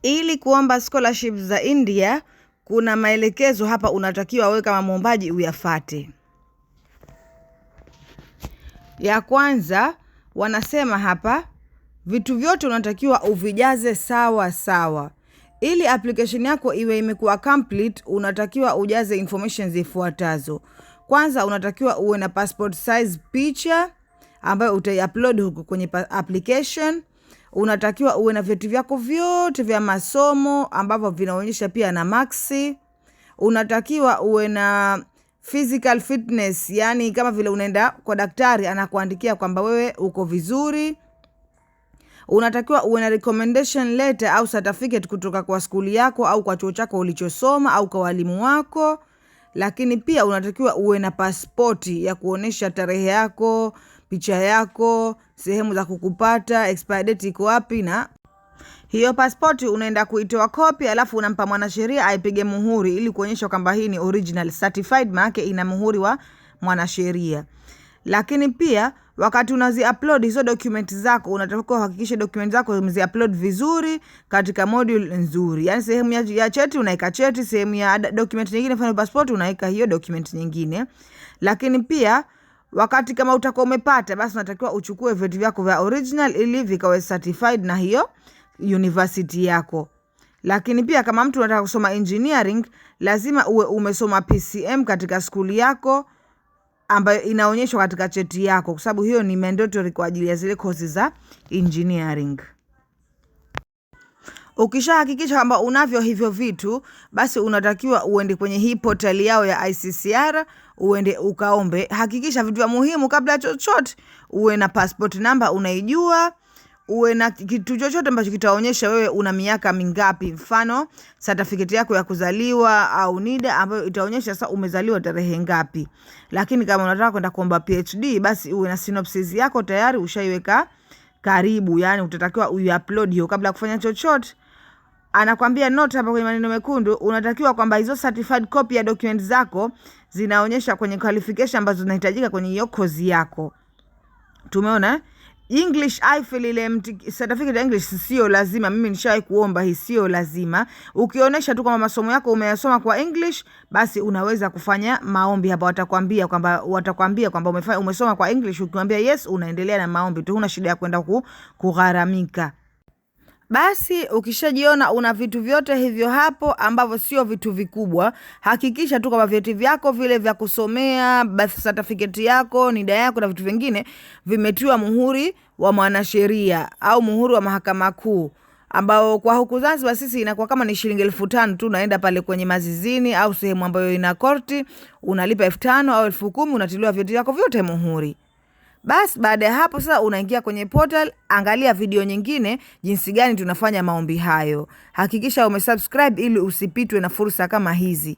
Ili kuomba scholarship za India, kuna maelekezo hapa unatakiwa wewe kama mwombaji uyafate. Ya kwanza wanasema hapa, vitu vyote unatakiwa uvijaze sawa sawa. Ili application yako iwe imekuwa complete, unatakiwa ujaze information zifuatazo. Kwanza unatakiwa uwe na passport size picha ambayo utaiupload huku kwenye application. Unatakiwa uwe na vyeti vyako vyote vya masomo ambavyo vinaonyesha pia na marks. Unatakiwa uwe na physical fitness, yani kama vile unaenda kwa daktari anakuandikia kwamba wewe uko vizuri. Unatakiwa uwe na recommendation letter au certificate kutoka kwa skuli yako au kwa chuo chako ulichosoma au kwa walimu wako. Lakini pia unatakiwa uwe na pasipoti ya kuonyesha tarehe yako, picha yako, sehemu za kukupata, expire date iko wapi, na hiyo pasipoti unaenda kuitoa kopi, alafu unampa mwanasheria aipige muhuri ili kuonyesha kwamba hii ni original certified, maana ina muhuri wa mwanasheria. Lakini pia wakati unazi upload hizo document zako, unatakiwa uhakikishe document zako umezi upload vizuri katika module nzuri. Yani sehemu ya cheti unaweka cheti, sehemu ya document nyingine, mfano passport, unaweka hiyo document nyingine. Lakini pia wakati kama utakuwa umepata, basi unatakiwa uchukue vyeti vyako vya original ili vikawe certified na hiyo university yako. Lakini pia kama mtu unataka kusoma engineering, lazima uwe umesoma PCM katika skuli yako ambayo inaonyeshwa katika cheti yako, kwa sababu hiyo ni mandatory kwa ajili ya zile kozi za engineering. Ukishahakikisha kwamba unavyo hivyo vitu, basi unatakiwa uende kwenye hii portal yao ya ICCR, uende ukaombe. Hakikisha vitu vya muhimu kabla ya chochote, uwe na passport number unaijua, uwe na kitu chochote ambacho kitaonyesha wewe una miaka mingapi, mfano certificate yako ya kuzaliwa au NIDA ambayo itaonyesha sasa umezaliwa tarehe ngapi. Lakini kama unataka kwenda kuomba PhD, basi uwe na synopsis yako tayari ushaiweka karibu, yani utatakiwa uiupload hiyo kabla ya kufanya chochote. Anakwambia note hapa kwenye maneno mekundu, unatakiwa kwamba hizo certified copy ya document zako zinaonyesha kwenye qualification ambazo zinahitajika kwenye hiyo kozi yako. Tumeona eh? English IFL ile certificate ya English sio lazima. Mimi nishawahi kuomba hii, sio lazima. Ukionyesha tu kwamba masomo yako umeyasoma kwa English, basi unaweza kufanya maombi hapa. Watakwambia kwamba umesoma kwa English. Ukiwaambia yes, unaendelea na maombi tu, huna shida ya kwenda kugharamika. Basi ukishajiona una vitu vyote hivyo hapo ambavyo sio vitu vikubwa, hakikisha tu kwamba vyeti vyako vile vya kusomea, birth certificate yako, NIDA yako na vitu vingine vimetiwa muhuri wa mwanasheria au muhuri wa mahakama kuu, ambao kwa huku Zanzibar sisi inakuwa kama ni shilingi 5,000 tu. Unaenda pale kwenye mazizini au sehemu ambayo ina korti, unalipa 5,000 au 10,000, unatiliwa vyeti vyako vyote muhuri. Basi baada ya hapo sasa unaingia kwenye portal, angalia video nyingine jinsi gani tunafanya maombi hayo. Hakikisha umesubscribe ili usipitwe na fursa kama hizi.